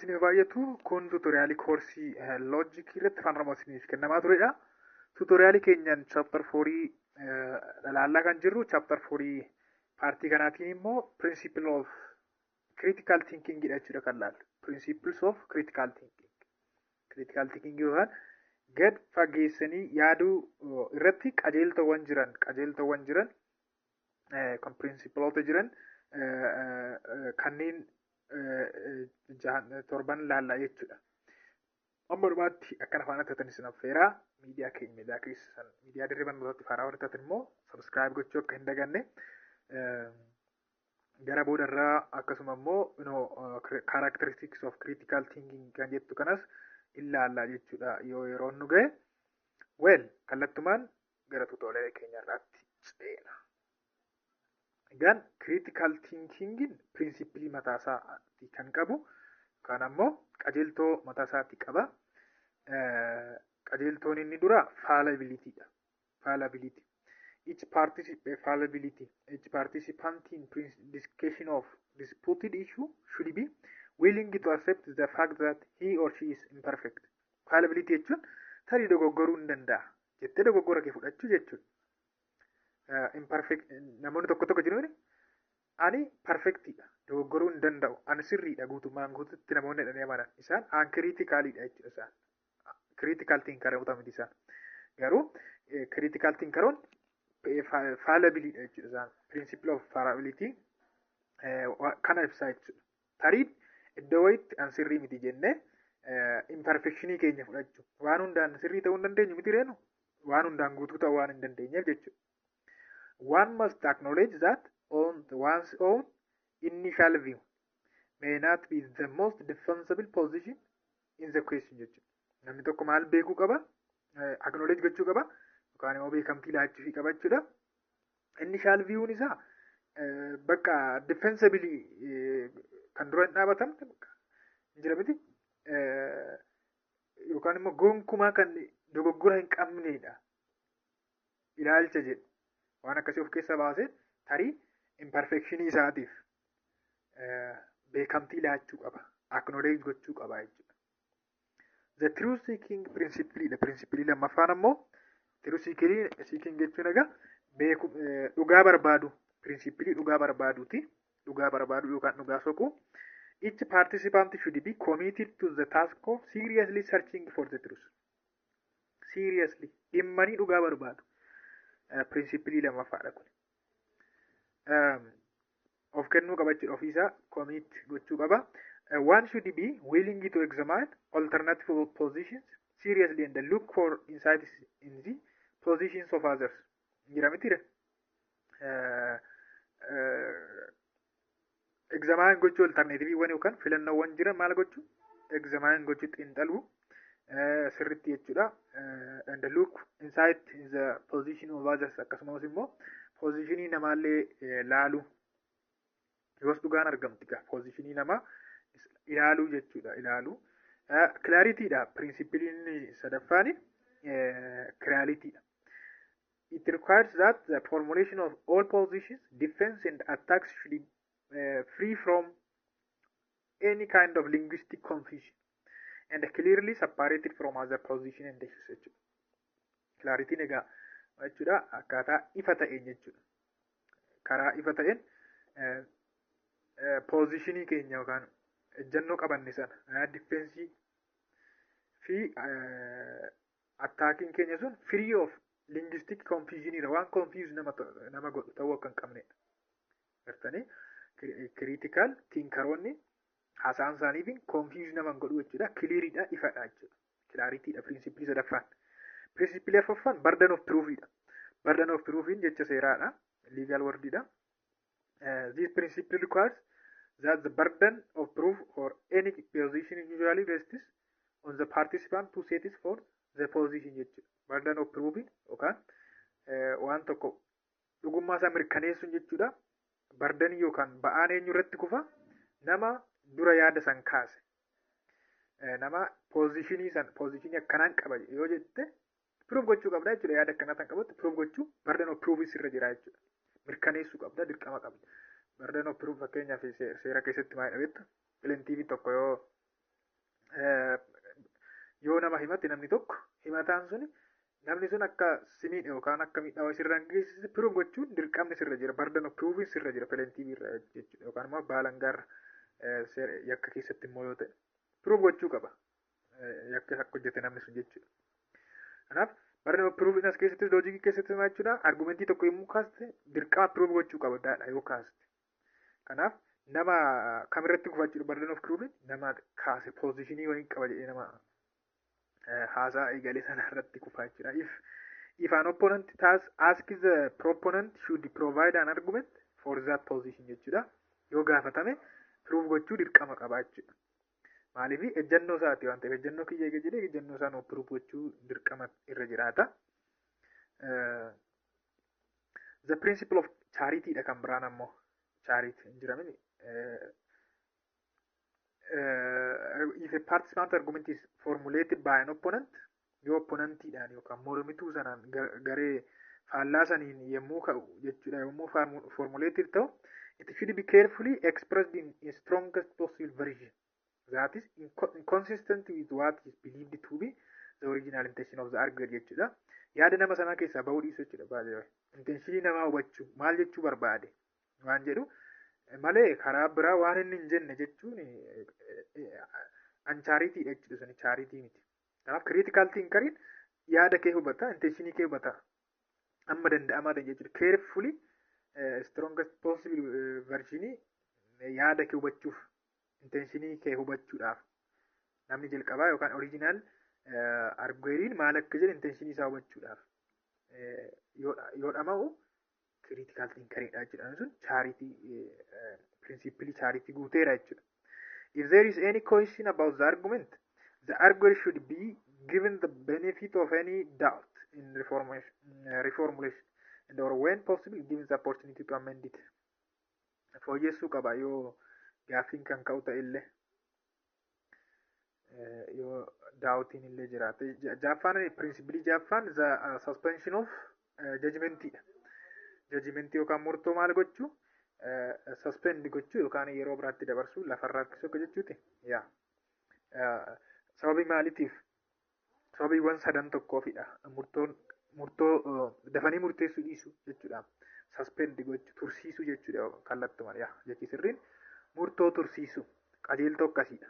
Isiniif baay'atu kun tutorialii koorsii logicii irratti Afaan Oromoo isiniif kennamaa turedha. Tutorialii keenyaan chapter fourii ilaallaa kan jirru, chapter fourii partii kanaatiin immoo principle of critical thinking dha jechuudha kan laallu. Principles of critical thinking. Critical thinking yookaan gad fageessanii yaaduu irratti qajeeltowwan jiran kan principleoota jiran kanneen torban laallaa jechuudha. Amma dhumaatti akkana faana taatan isin affeeraa. Miidiyaa keenya, miidiyaa keessan, miidiyaa dirree barnootaatti faaraa warri taatan immoo subscribe gochuu akka hin daganne. Gara boodarraa akkasuma immoo characteristics of critical thinking kan jettu kanas ilaallaa jechuudha yoo yeroon nu ga'e. Well, kallattumaan gara tutorialee keenya irraatti ceena. Egaan critical thinkingin principlii mataasaati kan qabu, kan ammoo qajeeltoo mataasaati qaba. Qajeeltoon inni dura fallibilityidha. Fallibility. Each participant fallibility. Each participant in discussion of disputed issue should be willing to accept the fact that he or she is imperfect. Fallibility jechuun tarii dogoggoruu hin danda'a jettee dogoggora kee fudhachuu jechuudha. Imperfect namoonni tokko tokko jiru, ani perfectidha, dogoggoruu hin danda'u, ani sirriidha guutummaan guututti namoonni jedhanii amanan, isaan uncriticalidha jechuudha. Isaan critical thinkeroota miti. Isaan garuu critical thinkeroon fallibleidha jechuudha. Isaan principle of fallibility kana ibsaa jechuudha. Tarii iddoo wayitti an sirrii miti jennee imperfectionii keenya fudhachuu. Waan hundaan sirrii ta'uu hin dandeenyu miti reenu, waan hundaan guutuu ta'uu waan hin dandeenyeef jechuudha. One must acknowledge that on one's own initial view may not be the most defensible position in the question jechuudha. Namni tokko maal beekuu qaba? Acknowledge gochuu qaba yookaan immoo beekamtii laachuufii qaba jechuudha. Initial view'n isaa bakka defensibly kan dura hin dhaabatamne hin jira miti, yookaan immoo gonkumaa kan dogoggora hin qabnedha ilaalcha jedhu waan akkasii of keessa baasee tarii imperfectionii isaatiif beekamtii laachuu qaba, acknowledge gochuu qaba jechuudha. The truth seeking principle dha. Principle lammaffaan ammoo truth seeking jechuun egaa beeku, dhugaa barbaadu, principle dhugaa barbaaduuti. Dhugaa barbaadu yookaan dhugaa soquu. Each participant should be committed to the task of seriously searching for the truth. Seriously dhimmanii dhugaa barbaadu. Principle lammaffaadha kun. Of kennuu qaba jechuudha, ofiisaa commit gochuu qaba. One should be willing to examine alternative positions seriously and look for insights in the positions of others. Jira mitiire? Examine gochuu, alternativeiiwwan yookaan filannoowwan jiran maal gochuu? Examine gochuu, xiinxaluu sirriitti jechuudha. And look insight in the position of others, akkasumas immoo positionii namaallee laaluu. Yoos dhugaan argamti gaa, positionii namaa ilaaluu jechuudha, ilaaluu. Clarityidha. Principleiin sadaffaani clarityidha. It requires that the formulation of all positions, defense and attacks should be free from any kind of linguistic confusion and clearly separated from other position and issues jechuudha. Clarityn egaa jechuudha akkaataa ifa ta'een jechuudha. Karaa ifa ta'een positionii keenya yookaan ejjennoo qabanne sana, defensii fi attackiin keenya sun free of linguistic confusion, waan confuse nama godhu ta'uu akka hin qabnedha. Gartanii critical thinkeroonni haasa'an isaaniitiin confuse nama hin godhu jechuudha. Clearidha, ifadha jechuudha. Clarityidha principlii sadaffaan. Principlii arfaffaan burden of proofidha. Burden of proofiin jecha seeraadha. Legal wordidha. This principle requires that the burden of proof for any position usually rests on the participant who sets forth the position jechuudha. Burden of proofing yookaan waan tokko dhugummaa isaa mirkaneessuun jechuudha. Burdenii yookaan ba'aan eenyu irratti kufa? Nama dura yaada san kaase. Nama positionii san, positionii akkanaan qaba yoo jette, proof gochuu qabda jechuudha. Yaada akkanaa tan qabutti proof gochuu, burden of proof sirra jira jechuudha. Mirkaneessuu qabda, dirqama qabda. Burden of proof fakkeenyaaf seera keessatti maal dhabeetta? Plaintiffii tokko yoo Nama himate namni tokko, himataan suni, namni sun akka si miidhe yookaan akka miidhaa sirraan geessise prove gochuun dirqamni sirra jira. Burden of proof sirra jira plaintiff irra jechuudha, yookaan immoo abbaa alangaarra yakka keessatti immoo yoo ta'e prove gochuu qaba yakka akka hojjete namni sun jechuudha. Kanaaf burden of proof as keessatti, loojikii keessatti maal jechuudha? Argumentii tokko yommuu kaaste dirqama prove gochuu qaba daadha yoo kaaste. Kanaaf nama kamirratti kufa jechuudha burden of proof? Nama kaase, positionii wayii qaba jedhee nama haasaa eegalee sana irratti kufaa jechuudha. If an opponent ask, the proponent should provide an argument for that position jechuudha. Yoo gaafatame prove gochuu dirqama qaba jechuudha. Maaliif? Ejjennoo isaati waan ta'eef, ejjennoo kiyya eega jedhee ejjennoo isaa nuuf prove gochuu dirqama irra jiraata. The principle of charity dha kan biraan ammoo. Charity hin jiramin. If a participant argument is formulated by an opponent, yoo opponentiidhaan yookaan mormituu sanaan, garee faallaa saniin yommuu ka'u jechuudha, yommuu formulated ta'u, it should be carefully expressed in strongest possible version that is inconsistent with what is believed to be the original intention of the arguer jechuudha. Yaada nama sanaa keessaa bahuu dhiisuu jechuudha. Baay'ee intentionii namaa hubachuu, maal jechuu barbaade waan jedhu malee karaa biraa waan inni hin jenne jechuun uncharitydha jechuudha. Suni charity miti. Kanaaf critical thinkeriin yaada kee hubata, intentionii kee hubata amma danda'amaa ta'e jechuudha. Carefully strongest possible versionii yaada kee hubachuuf, intentionii kee hubachuudhaaf, namni jalqabaa yookaan original argueriin maal akka jedhe intentionii isaa hubachuudhaaf yoo dhama'u critical thinkeriidha jechuudha. Sun charity principle, charity guuteera jechuudha. If there is any question about the argument, the arguer should be given the benefit of any doubt in reformulation and or when possible given the opportunity to amend it. Fooyyessuu qaba yoo gaaffiin kan ka'u ta'e illee, yoo doubtiin illee jiraate. Jaaffaan, principleii jaaffaan, the suspension of judgmentidha. Judgmentii yookaan murtoo maal gochuu? Suspend gochuu yookaan yeroo biraatti dabarsuu, lafarraa harkisuu akka jechuuti. Yaa. Sababii maaliitiif? Sababiiwwan sadan tokkoofidha. Murtoon murtoo dafanii murteessuu dhiisuu jechuudha. Suspend gochuu, tursiisuu jechuudha kallattumaan, yaa, jechi sirriin murtoo tursiisuu qajeeltoo akkasiidha.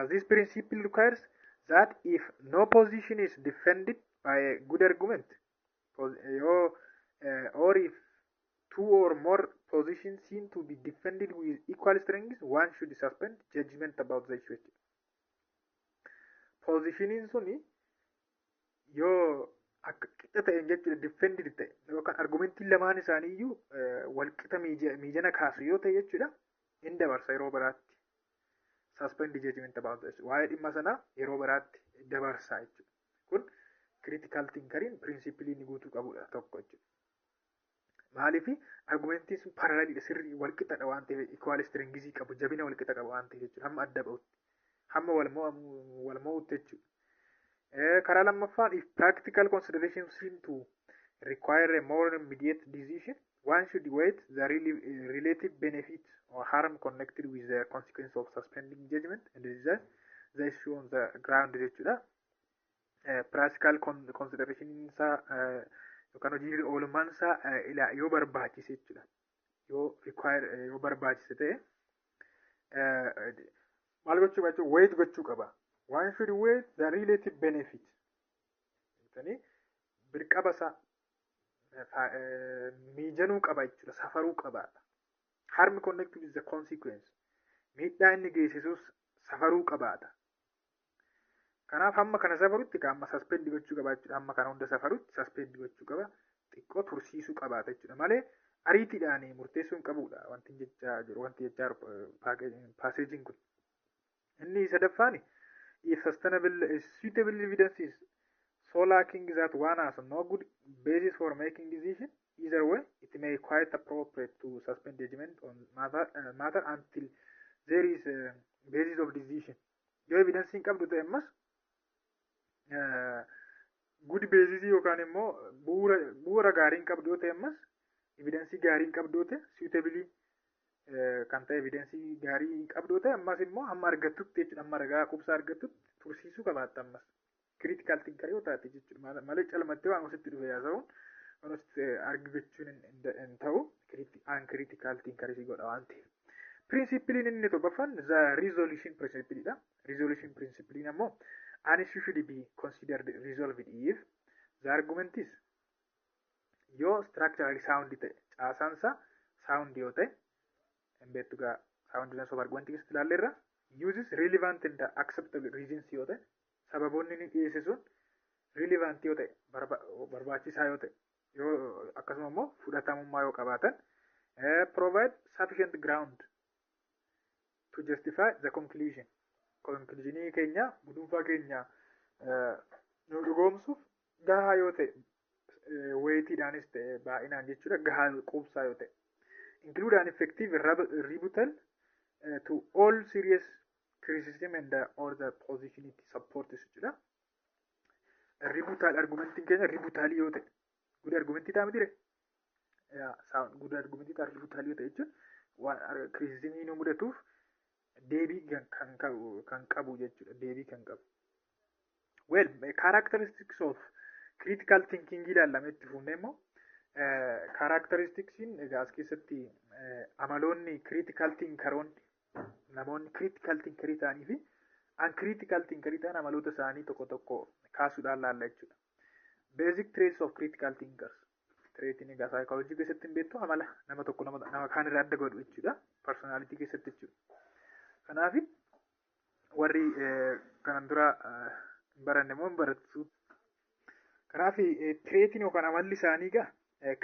This principle requires that if no position is defended by a good argument, yoo or if two or more positions seem to be defended with equal strength, one should suspend judgment about the issue. Positioniin suni yoo akka qixa ta'een jechuudha defended ta'e, yookaan argumentiin lamaan isaanii iyyuu wal qixa miijana kaasu yoo ta'e jechuudha, in dabarsa yeroo biraatti. Suspend judgment about the issue. Waa'ee dhimma sanaa yeroo biraatti dabarsa jechuudha. Kun critical thinkeriin principleii inni guutuu qabudha tokko jechuudha. Maaliif? Argumentiin sun parallelidha, sirrii wal qixadha waan ta'eef, equal strengthii qabu, jabina wal qixa qabu waan ta'eef jechuudha, hamma adda ba'utti, hamma wal mo'utti jechuudha. Karaa lammaffaan, if practical considerations seem to require a more immediate decision, one should weigh the really, relative benefit or harm connected with the consequence of suspending judgment and decide the issue on the ground jechuudha. Practical consideration isaa yookaan hojii oolmaan isaa yoo barbaachise jechuudha. Yoo require, yoo barbaachise ta'e maal gochuu qaba jechuudha? Weigh gochuu qaba. One should weigh the relative benefit. Birqaba isaa miijanuu qaba jechuudha, safaruu qaba. Harm connected with the consequence. Miidhaa inni geessisus safaruu qabaata. Kanaaf hamma kana safarutti amma suspend gochuu qaba jechuudha. Hamma kana hunda safarutti suspend gochuu qaba. Xiqqoo tursiisuu qabaata jechuudha. Malee ariitiidhaan murteessuu hin qabudha wanti jechaa jiru, wanti jechaa jiru passageiin kun. Inni sadaffaan, if sustainable suitable evidence is so lacking that one has no good basis for making decision either way, it may quite appropriate to suspend judgment on matter until there is a basis of decision. Yoo evidence hin qabdu ta'e, ammas good basis yookaan immoo bu'uura gaarii hin qabdu yoo ta'e, ammas evidence gaarii hin qabdu yoo ta'e, suitably kan ta'e evidence gaarii hin qabdu yoo ta'e, ammas immoo hamma argattutti jechuudha, hamma ragaa quubsaa argattutti tursiisuu qabaatta ammas. Critical thinker yoo taate jechuudha. Malee calmattee waan sitti dhufe haasa'uun, waan sitti argachuun hin ta'u, uncritical thinker si godha waan ta'eef. Principleiin inni torbaffaan the resolution principle dha. Resolution principle ammoo an issue should be considered resolved if the argument is, yoo structurally sound ta'e, caasaansa sound yoo ta'e, hin beektu gaa, soundness of argument keessatti ilaalleerra, uses relevant and acceptable reasons yoo ta'e, sababoonni inni dhiyeesse sun relevant yoo ta'e, barbaachisaa yoo ta'e, yoo akkasuma immoo fudhatamummaa yoo qabaatan, provide sufficient ground to justify the conclusion, conclusionii keenya, guduunfaa keenya nu dhugoomsuuf gahaa yoo ta'e, weightiidhaanis ta'e baay'inaan jechuudha, gahaa quubsaa yoo ta'e, include an effective rebuttal to all serious criticism and or the position it supports jechuudha. Rebuttal argumentiin keenya rebuttalii yoo ta'e, good argumentii ta'a miti, good argumentii ta'a. Rebuttalii yoo ta'e jechuun waan criticismii nu mudatuuf deebii kan qabu jechuudha, deebii kan qabu. Well, characteristics of critical thinking ilaalame itti fufnee immoo, characteristicsiin egaa as keessatti amaloonni critical thinkeroonni, namoonni critical thinkerii ta'anii fi uncritical thinkerii ta'an, amaloota isaanii tokko tokko kaasuudhaan laalla jechuudha. Basic traits of critical thinkers. Traitiin egaa saayikooloojii keessatti hin beektu, amala nama tokko nama kaan irraa adda godhu jechuudha. Personality keessatti jechuudha. Kanaaf warri kanan dura hin baranne immoo hin barattu. Kanaaf traitiin yookaan amalli isaanii egaa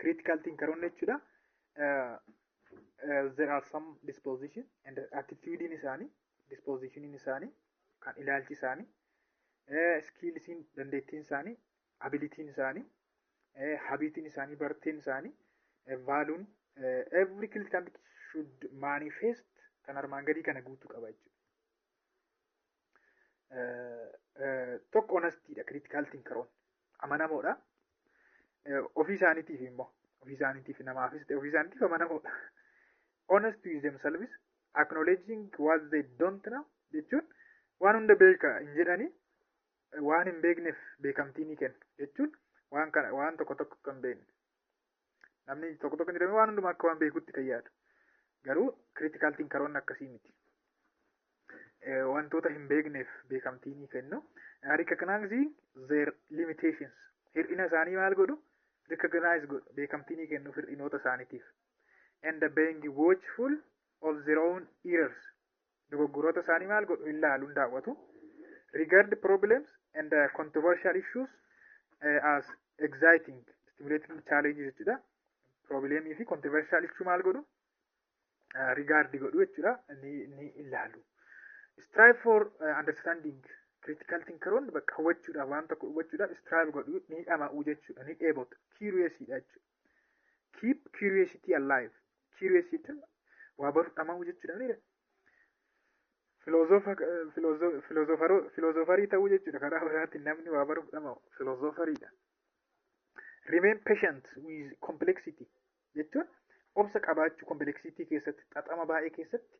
critical thinkeroonni jechuudha. There are some disposition and attitude isaanii, dispositioniin isaanii kan ilaalchi isaanii, skillsiin dandeettiin isaanii, abilityin isaanii, habitiin isaanii, barteen isaanii, valueun every critical should manifest kan armaan gadii kana guutuu qaba jechuudha. Tokko honestydha. Critical thinkeroon amanamoodha. Ofii isaaniitiif immoo, ofii isaaniitiif, namaafis ta'e ofii isaaniitiif amanamoodha. Honest with themselves, acknowledging what they don't know jechuun waan hunda beeka hin jedhani, waan hin beekneef beekamtii ni kennu jechuun, waan kana waan tokko tokko kan beekne. Namni tokko tokko jedhame waan hundumaa akka waan beekutti kan yaadu. Garuu critical thinkeroonni akkasii miti. Wantoota hin beekneef beekamtii ni kennu. Recognizing their limitations. Hir'ina isaanii maal godhu? Recognize godhu. Beekamtii ni kennu hir'inoota isaaniitiif. And being watchful of their own errors. Dogoggoroota isaanii maal godhu? Ilaaluun daawwatu. Regard problems and controversial issues as exciting, stimulating challenges jechuudha. Problemii fi controversial issue maal godhu? Regard godhu jechuudha. Ni ilaalu. Strive for understanding. Critical thinkeroonni bakka hubachuudhaaf, waan tokko hubachuudhaaf strive godhu, ni dhama'u jechuudha. Ni dheebotu. Curiousidha jechuudha. Keep curiosity alive. Curiosity waa baruuf dhama'u jechuudha. Ni philosopherii ta'uu jechuudha. Karaa biraatiin namni waa baruuf dhama'u philosopheriidha. Remain patient with complexity jechuun obsa qabaachuu, complexity keessatti, xaxama baay'ee keessatti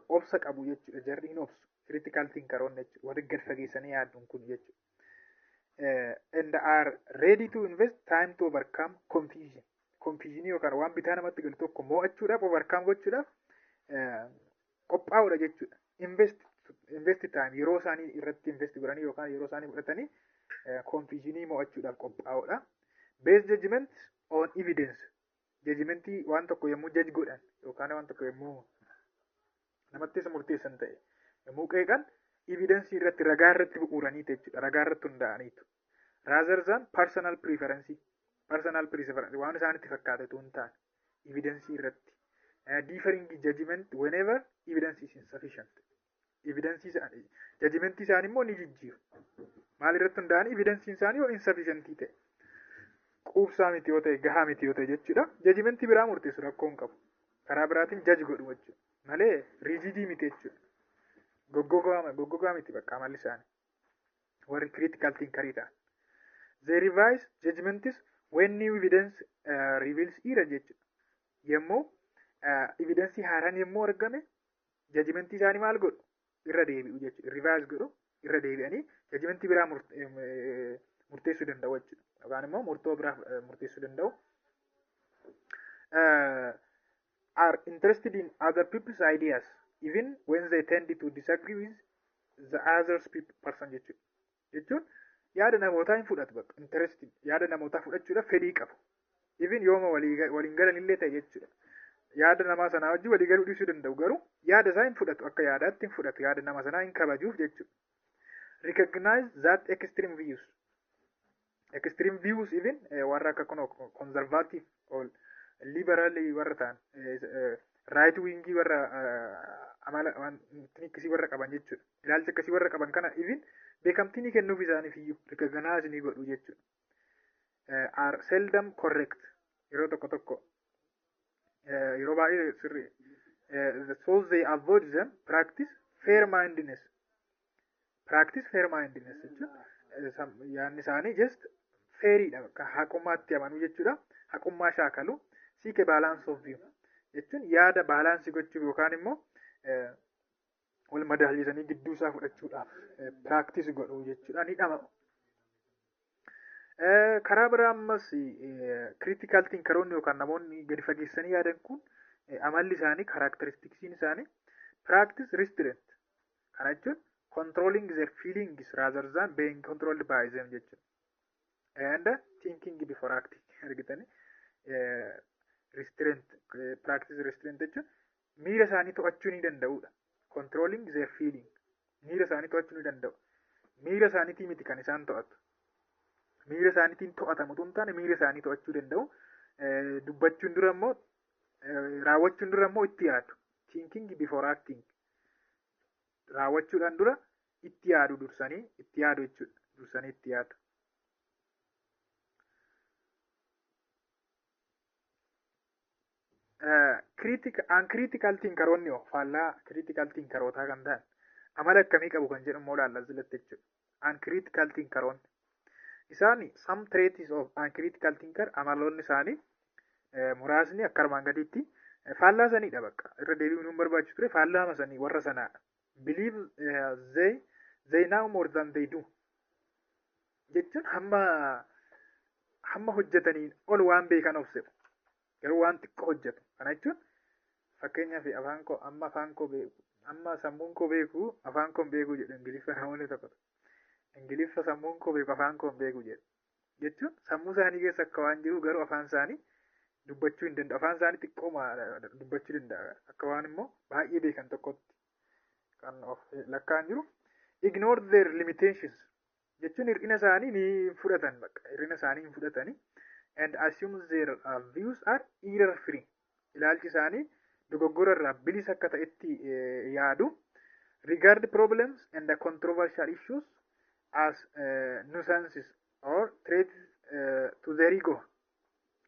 obsa qabu jechuudha. Jarri hin obsu. Critical thinkeroonni jechuudha. Warri gad fageessanii yaaduun kun jechuudha. And are ready to invest time to overcome confusion. Confusion yookaan waan bitaa namatti galu tokko mo'achuudhaaf, overcome gochuudhaaf qophaa'uudha jechuudha. Invest time, yeroo isaanii irratti invest godhanii yookaan yeroo isaanii fudhatanii confusionii mo'achuudhaaf qophaa'uudha. Base judgment on evidence. Judgmentii waan tokko yommuu judge godhan yookaan waan tokko yommuu namatti isa murteessan ta'e, yommuu qeeqan, evidence irratti, ragaa irratti bu'uuraniitu jechuudha. Ragaa irratti hundaa'aniitu. Rather than personal preference. Personal preference waan isaanitti fakkaate hin taane, evidence irratti. Differing judgment whenever evidence is insufficient. Evidence isaanii, judgment isaanii immoo ni jijjiiru. Maal irratti hundaa'anii? Evidence isaanii yoo insufficient ta'e, quubsaa miti yoo ta'e, gahaa miti yoo ta'e jechuudha. Judgmentii biraa murteessu, rakkoo hin qabu. Karaa biraatiin judge godhu jechuudha. Malee rigidii miti jechuudha. Goggogaa miti bakka amalli isaanii. Warri critical thinkerii ta'an. They revise judgments when new evidence reveals error jechuudha. Yommuu evidence haaraan yommuu argame, judgmentii isaanii maal godhu? Irra deebi'u jechuudha. Revise godhu. Irra deebi'anii judgmentii biraa murteessuu danda'u jechuudha. Yookaan immoo murtoo biraa murteessuu danda'u. Are interested in other people's ideas even when they tend to disagree with the other person jechuudha. Jechuun yaada namootaa hin fudhatu bakka interested yaada namootaa fudhachuudhaaf fedhii qabu. Even yooma waliin galan illee ta'e jechuudha. Yaada namaa sanaa wajjin walii galuu dhiisuu danda'u, garuu yaada isaa hin fudhatu, akka yaadaatti hin fudhatu, yaada nama sanaa hin kabajuuf jechuudha. Recognize that extreme views. Extreme views even warra akka kun conservative or liberal warra ta'an, right wingii warra amala waan akkasii warra qaban jechuudha. Ilaalcha akkasii warra qaban kana even beekamtii ni kennuuf isaaniif iyyuu recognize ni godhu jechuudha. Are seldom correct, yeroo tokko tokko, yeroo baay'ee sirrii, so they avoid them. Practice fair mindedness. Practice fair mindedness jechuun yaadni isaanii just fairiidha, bakka haqummaatti amanuu jechuudha. Haqummaa shaakalu. Seek a balance of view jechuun yaada balance gochuuf yookaan immoo wal madaalchisanii gidduu isaa fudhachuudhaaf practice godhu jechuudha, ni dhama'u. Karaa biraa ammas critical thinkeroonni yookaan namoonni gadi fageessanii yaadan kun amalli isaanii, characteristicsiin isaanii, practice restraint. Kana jechuun controlling their feelings rather than being controlled by them jechuudha. And thinking before acting argitanii, restraint, practice restraint jechuun miira isaanii to'achuu ni danda'udha. Controlling their feeling, miira isaanii to'achuu ni danda'u. Miira isaaniitii miti kan isaan to'atu. Miira isaaniitiin to'atamu otoo hin taane miira isaanii to'achuu danda'u. Dubbachuun dura immoo, raawwachuun dura immoo itti yaadu. Thinking before acting. Raawwachuudhaan dura itti yaadu, dursanii itti yaadu jechuudha. Dursanii itti yaadu. Uncritical thinkeroonni hoo, faallaa critical thinkerootaa kan ta'an amala akkamii qabu kan jedhu immoo ilaalla asirratti jechuudha. Uncritical thinkeroonni. Isaan some traits of uncritical thinker, amaloonni isaanii muraasni akka armaan gadiitti. Faallaa saniidha, bakka irra deebi'uun hin barbaachisu ture, faallaa sanii warra sanaadha. Believe they know more than they do jechuun hamma hojjetaniin ol waan beekan of se'u, garuu waan xiqqoo hojjetu. Kana jechuun fakkeenyaaf afaan koo amma afaan koo beeku, amma sammuun koo beeku afaan koo beeku jedhu Ingiliffa namoonni tokko tokko. Ingiliffa sammuun koo beeku afaan koo beeku jedhu jechuun sammuu isaanii keessa akka waan jiru garuu afaan isaanii dubbachuu hin danda'u. Afaan isaanii xiqqooma dubbachuu danda'a, akka waan immoo baay'ee beekan tokkotti kan of lakkaa'an jiru. Ignore their limitations jechuun hir'ina isaanii ni fudhatan, bakka hir'ina isaanii hin fudhatani, and assume their views are error free, ilaalchi isaanii dogoggora irraa bilisa akka ta'etti yaadu. Regard problems and the controversial issues as nuisances or threats to their ego.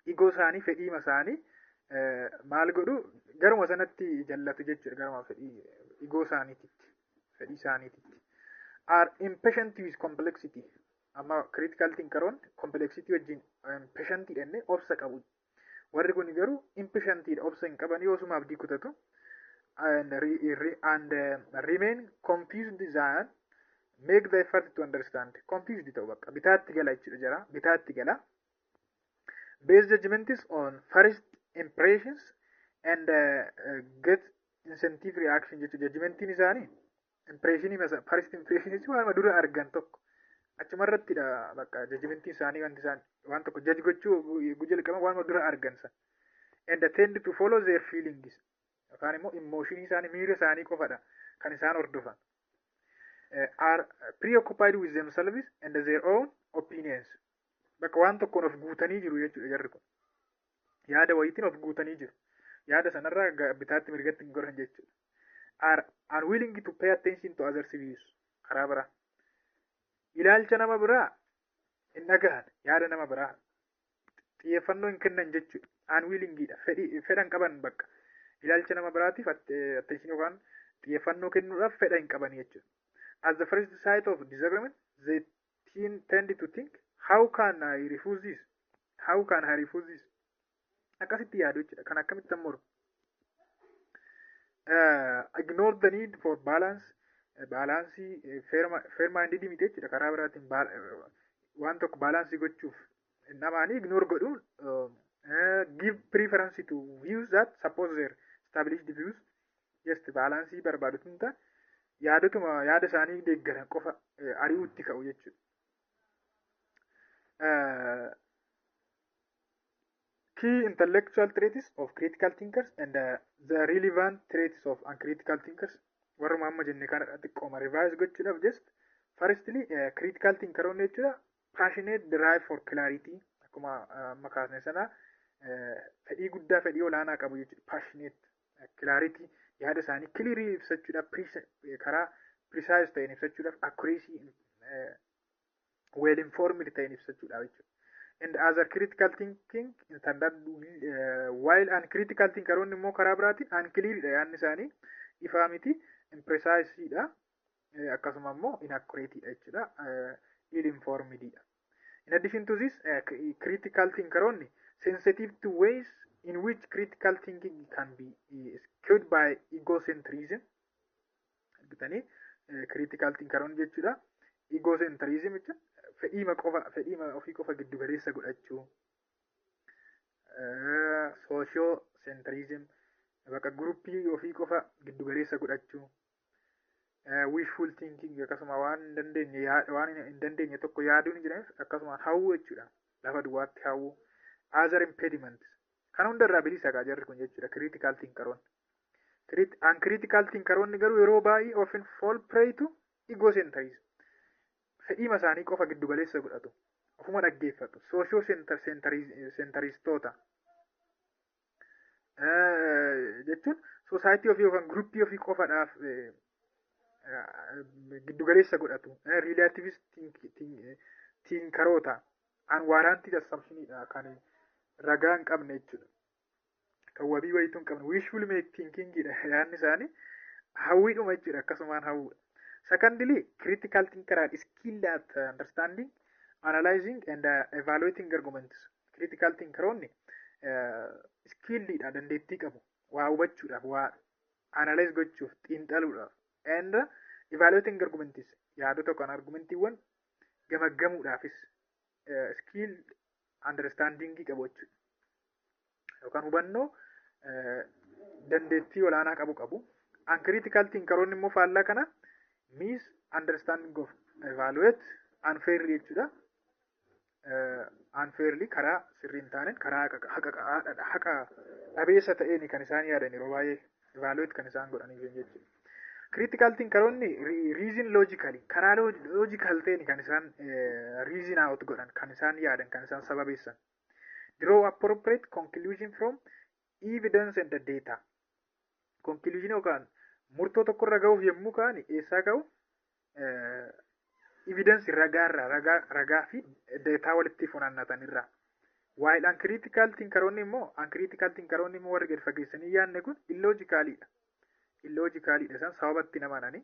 Ego isaanii, fedhiima isaanii maal godhu, garuma sanatti jallatu jechuudha, garuma fedhii ego isaaniititti, fedhii isaaniititti. Are impatient with complexity. Amma critical thinkeroon complexity wajjin impatient jennee obsa qabu. Warri kun garuu impatientidha, obsa hin qaban, yoosuma abdii kutatu. And remain confused than make the effort to understand. Confused ta'u, bakka bitaatti gala jechuudha, jara bitaatti gala. Base judgments on first impressions and get incentive reaction jechuudha. Judgmentiin isaanii impressionii, first impression jechuun waanuma dura argan tokko achumarrattidha. Bakka judgmentiin isaanii, wanti isaan waan tokko judge gochuu jalqaban waanuma dura argan san. And tend to follow their feelings yookaan immoo emotionii isaanii, miira isaanii qofadha kan isaan hordofan. Are preoccupied with themselves and their own opinions. Bakka waan tokkoon of guutanii jiru jechuudha jarri kun. Yaada wayiitiin of guutanii jiru. Yaada sanarraa bitaatti mirgatti hin goran jechuudha. Are unwilling to pay attention to others' views. Karaa biraa. Ilaalcha nama biraa hin dhagahan, yaada nama biraa xiyyeeffannoo hin kennan jechuudha. Unwillingidha. Fedhii fedhan qaban bakka. Ilaalcha nama biraatiif attention yookaan xiyyeeffannoo kennuudhaaf fedha hin qaban jechuudha. At the first sight of disagreement, they tend to think, "How can I refuse this? How can I refuse this?" Akkasitti yaadu jechuudha. Kan akkamitti mormu. Ignore the need for balance. Balance fair minded miti jechuudha. Karaa biraatiin waan tokko balance gochuuf namaanii ignore godhuun, give preference to views that support their established views. Just balance barbaadu tun ta'a, yaadotuma yaada isaanii deeggaran qofa ari'uutti ka'u jechuudha. Key intellectual traits of critical thinkers and the relevant traits of uncritical thinkers, warruma amma jenne kana xiqqooma revise gochuudhaaf. Just firstly, critical thinkeroonni jechuudha, passionate drive for clarity. Akkuma amma kaasne sana, fedhii guddaa, fedhii olaanaa qabu jechuudha. Passionate clarity, yaada isaanii clearly ibsachuudhaaf, karaa precise ta'een ibsachuudhaaf, accuracy, well informed ta'een ibsachuudhaaf jechuudha. And other critical thinking standard, while uncritical thinkeroonni immoo karaa biraatiin unclear dha, yaadni isaanii ifaa miti, imprecise dha, akkasuma immoo inaccurate dha jechuudha, ill informed dha. In addition to this, critical thinkeroonni sensitive to ways in which critical thinking can be skewed by egocentrism. Argitanii, critical thinkeroonni jechuudha, egocentrism jechuun fedhiima qofa, fedhiima ofii qofa giddu galeessa godhachuu, sociocentrism, bakka groupii ofii qofa giddu galeessa godhachuu, wishful thinking, akkasuma waan hin dandeenye, waan hin dandeenye tokko yaaduun hin jiran, akkasuma hawwuu jechuudha, lafa duwwaatti hawwuu. Other impediments kan hundarraa bilisa gaa jarri kun jechuudha, critical thinkeroonni. Uncritical thinkeroonni garuu yeroo baay'ee often fall prey to egocentrism, fedhiima isaanii qofa giddu galeessa godhatu, ofuma dhaggeeffatu, socio centristoota jechuun society ofii yookaan groupii ofii qofadhaaf giddu galeessa godhatu, relativist thinkeroota, unwarranted assumptionidha, kan ragaa hin qabne jechuudha, kan wabii wayituu hin qabne, wishful make thinkingidha. Yaadni isaanii hawwiidhuma jechuudha, akkasumaan hawwuudha. Secondly, critical thinker are skilled at understanding, analyzing and evaluating arguments. Critical thinkeroonni skilledha, dandeettii qabu waa hubachuudhaaf, waa analyze gochuuf, xiinxaluudhaaf, and evaluating arguments, yaadota yookaan argumentiiwwan gamaggamuudhaafis skill understanding qabu jechuudha. Yookaan hubannoo dandeettii olaanaa qabu. Uncritical thinkeroonni immoo faallaa kana, misunderstanding of evaluate unfairly jechuudha. Unfairly, karaa sirrii hin taaneen, karaa haqa dhabeessa ta'een kan isaan yaadan, yeroo baay'ee evaluate kan isaan godhaniif jechuudha. Critical thinkeroonni reason logically, karaa logical ta'een kan isaan reason out godhan, kan isaan yaadan, kan isaan sababeessan. Draw appropriate conclusion from evidence and the data. Conclusion yookaan murtoo tokkorra ga'uuf yommuu ka'an eessaa ka'u? Evidence, ragaarraa, ragaa fi data walitti funaannatanirraa. While uncritical thinkeroonni immoo, warri gadi fageessanii yaadne kun, illogicalidha. Illogicalidha, isaan sababatti namananii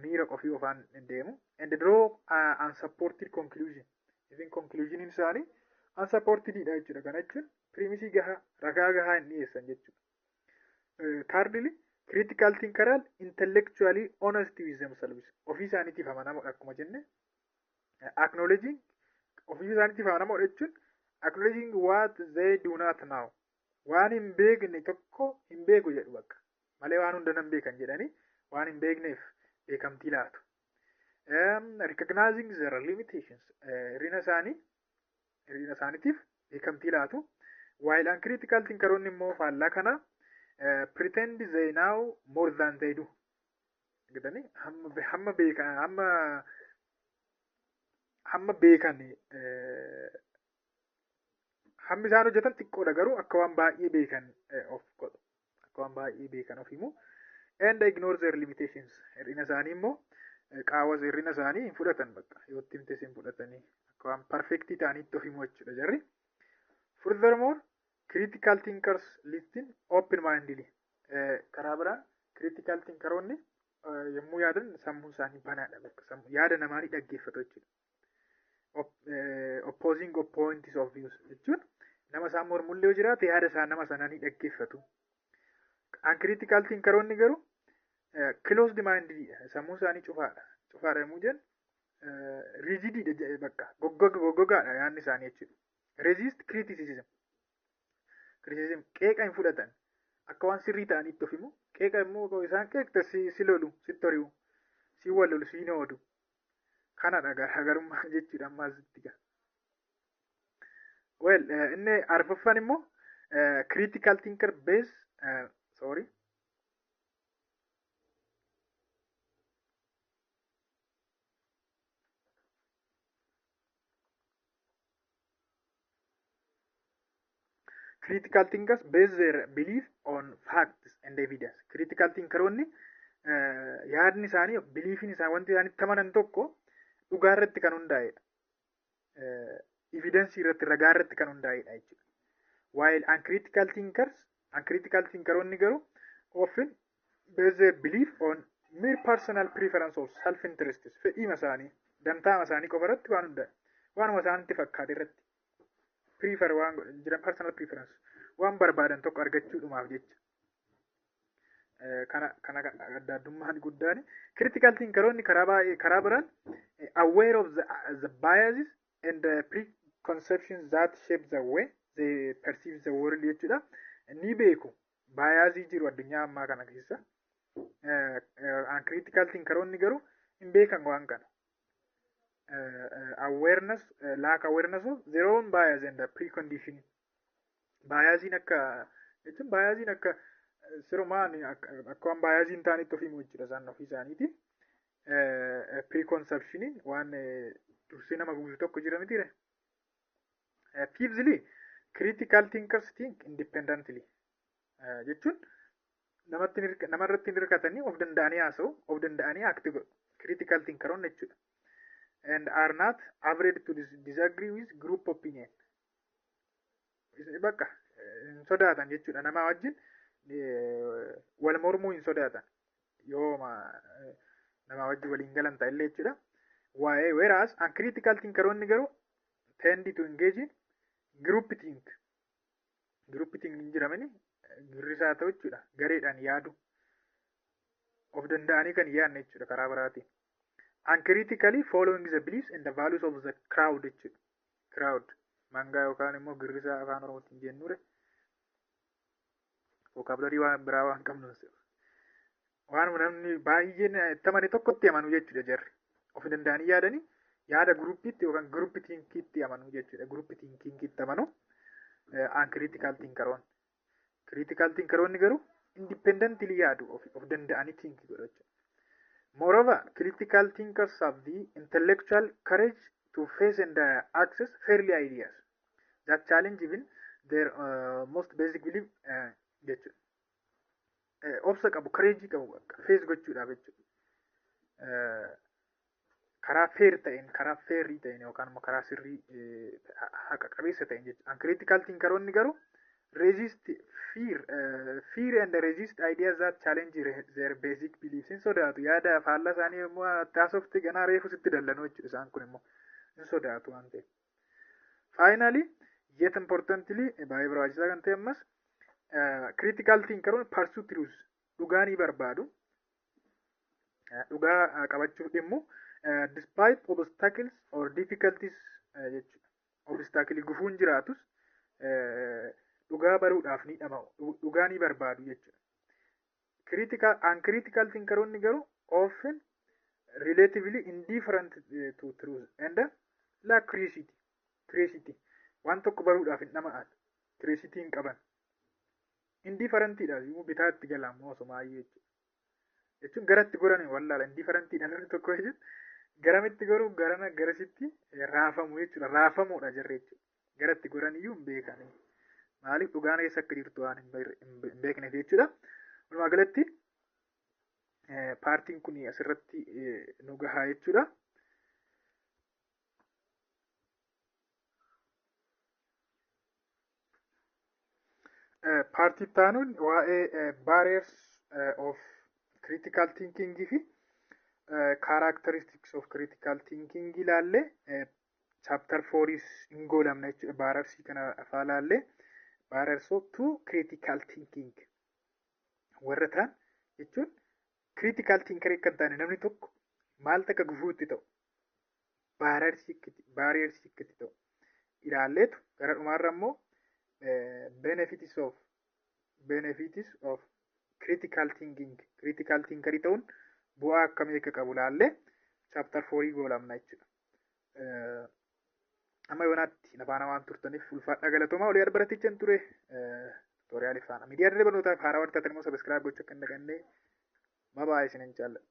miira qofii ofaan deemu. And draw unsupported conclusion. Even conclusion isaanii unsupportedidha jechuudha. Kana jechuun premisii gahaa, ragaa gahaa hin dhiyeessan jechuudha. Thirdly, critical thinker are intellectually honest with themselves. Ofii isaaniitiif amanamoodha akkuma jenne. Acknowledging, ofii isaaniitiif amanamoodha jechuun, acknowledging what they do not know. Waan hin beekne tokko hin beeku jedhu bakka. Malee waan hunda nan beekan jedhanii waan hin beekneef beekamtii laatu. Recognizing their limitations. Hir'ina isaaniitiif beekamtii laatu. While uncritical thinkeroonni immoo faallaa kana, pretend they know more than they do. Argitanii, hamma beekan, hamma beekan, hammi isaan hojjetan xiqqoodha, garuu akka waan baay'ee beekan of godhu. Akka waan baay'ee beekan of himu. And ignore their limitations. Hir'ina isaanii immoo, qaawwa hir'ina isaanii hin fudhatan bakka. Yoo itti himtes hin fudhatanii. Akka waan perfectii ta'aniitti of himu jechuudha jarri. Furthermore, critical thinkers listen open mindedly. Karaa biraan critical thinkeroonni yommuu yaadan sammuun isaanii banaadha bakka, yaada namaa ni dhaggeeffatu jechuudha. Opposing points of views jechuun nama isaan mormullee yoo jiraate yaada isaa nama sanaa ni dhaggeeffatu. Uncritical thinkeroonni garuu Closed minded, sammuu isaanii cufaadha. Cufaadha yommuu jennu rigidiidha jedhee bakka goggogaadha yaadni isaanii jechuudha. Resist criticism. Criticism, qeeqa hin fudhatan. Akka waan sirrii ta'anitti of himu. Qeeqa immoo isaan qeeqte si lolu, sitti hori'u, si wal lolu, si oodu. Kanadha garaagarummaa jechuudha amma asitti gaa. Well, inni arfaffaan immoo critical thinker base, sorry. Critical thinkers base their belief on facts and evidence. Critical thinkeroonni yaadni isaanii, beliefiin isaanii, wanti isaan itti amanan tokko dhugaa irratti kan hundaa'edha. Evidence irratti, ragaa irratti kan hundaa'edha jechuudha. While uncritical thinkers, uncritical thinkeroonni garuu often base their belief on mere personal preference or self interest, fedhiima isaanii, dantaama isaanii qofa irratti waan hundaa'e. Waanuma isaanitti fakkaate irratti. Prefer waan jiran, personal preference, waan barbaadan tokko argachuudhumaaf jecha. Kana adda addummaan guddaan critical thinkeroonni karaa baay'ee, karaa biraan aware of the biases and the preconceptions that shape the way they perceive the world jechuudha. Ni beeku biasii jiru addunyaa ammaa kana keessa. Uncritical thinkeroonni garuu hin beekan waan kana. Awareness, lack awareness of their own bias and the precondition. Biasiin akka jechuun biasiin akka sirumaan akka waan biasiin ta'anitti ofii himu jechuudha isaan ofii isaaniiti. Preconceptioniin waan dursee nama guutu tokko jira mitiire. Fifthly, critical thinkers think independently jechuun namatti namarratti hin hirkatanii, of danda'anii haasa'u, of danda'anii act godhu. Critical thinkeroonni jechuudha. And are not afraid to disagree with group opinion. Bakka hin sodaatan jechuudha. Nama wajjin wal mormuu hin sodaatan. Yooma nama wajjin waliin galan ta'ellee jechuudha. Waa'ee whereas uncritical thinkeroonni garuu tend to engage in group think. Group think hin jiramini girrisaa ta'u jechuudha. Gareedhaan yaadu. Of danda'anii kan yaadne jechuudha karaa biraatiin. Uncritically following the beliefs and the values of the crowd jechuudha. Crowd mangaa yookaan immoo girrisaa afaan Oromootiin jennuure. Vocabulary waan biraa waan qabnu, waan namni baay'een itti amane tokkotti amanu jechuudha jarri. Of danda'anii yaadanii yaada groupiitti yookaan group thinkiitti amanu jechuudha. Group thinkingitti amanu uncritical thinkeroonni. Critical thinkeroonni garuu independently yaadu, of danda'anii think godhu jechuudha. Moreover, critical thinkers have the intellectual courage to face and access fairly ideas that challenge even their most basic belief jechuudha. Obsa qabu, courage qabu bakka face gochuudhaaf jechuudha. Karaa fair ta'een, karaa fairii ta'een yookaan immoo karaa sirrii haqa qabeessa ta'een jechuudha. Uncritical thinkeroonni garuu resist fear and resist ideas that challenge their basic beliefs. Hin sodaatu, yaada faallaa isaanii yommuu taasofte ganaa reefu sitti dallanu jechuudha. Isaan kun immoo hin sodaatu waan ta'eef. Finally, yet importantly, baay'ee barbaachisaa kan ta'e ammas, critical thinkeroonni pursue truth, dhugaa ni barbaadu. Dhugaa qabachuuf dhimmu despite obstacles or difficulties jechuudha. Obstacle, gufuun jiraatus dhugaa baruudhaaf ni dhama'u, dhugaa ni barbaadu jechuudha. Critical uncritical thinkeroonni garuu often relatively indifferent to truth and lack curiosity. Curiosity, waan tokko baruudhaaf hin dhama'an, curiosity hin qaban. Indifferentidha immoo bitaa itti gala ammoo osoo jechuudha. Jechuun garatti goran wallaala, indifferentidha namni tokko jechuun garamitti goruu, garana garasitti raafamu jechuudha. Raafamuudha jarri jechuudha. Garatti goran iyyuu hin beekani. Maaliif? Dhugaan eessa akka jirtu waan hin beekneef jechuudha. Walumaa galatti partiin kun asirratti nu gahaa jechuudha. Partii itti aanuun waa'ee barriers of critical thinking fi characteristics of critical thinking ilaallee chapter 4 hin goolamna jechuudha. Barriersii kana afaa ilaallee, barriers of to critical thinking warra ta'an jechuun Critical thinkerii akka hin taane namni tokko maaltu akka gufuu itti ta'u, barriersii akka itti ta'u ilaalleetu, gara dhumaarra immoo benefits of critical thinking, critical thinkerii ta'uun bu'aa akkamii akka qabu ilaallee chapter fourii goolabna jechuudha. Amma yoonaatti nafaana waan turtaniif ulfaadhaa, galatoomaa. Olii baraticha ture tutorialii faana. Miidiyaa dirree barnootaaf haaraa waan taatan immoo subscribe gochuu akka hin dagannee. Bye bye, isinin jaalladha.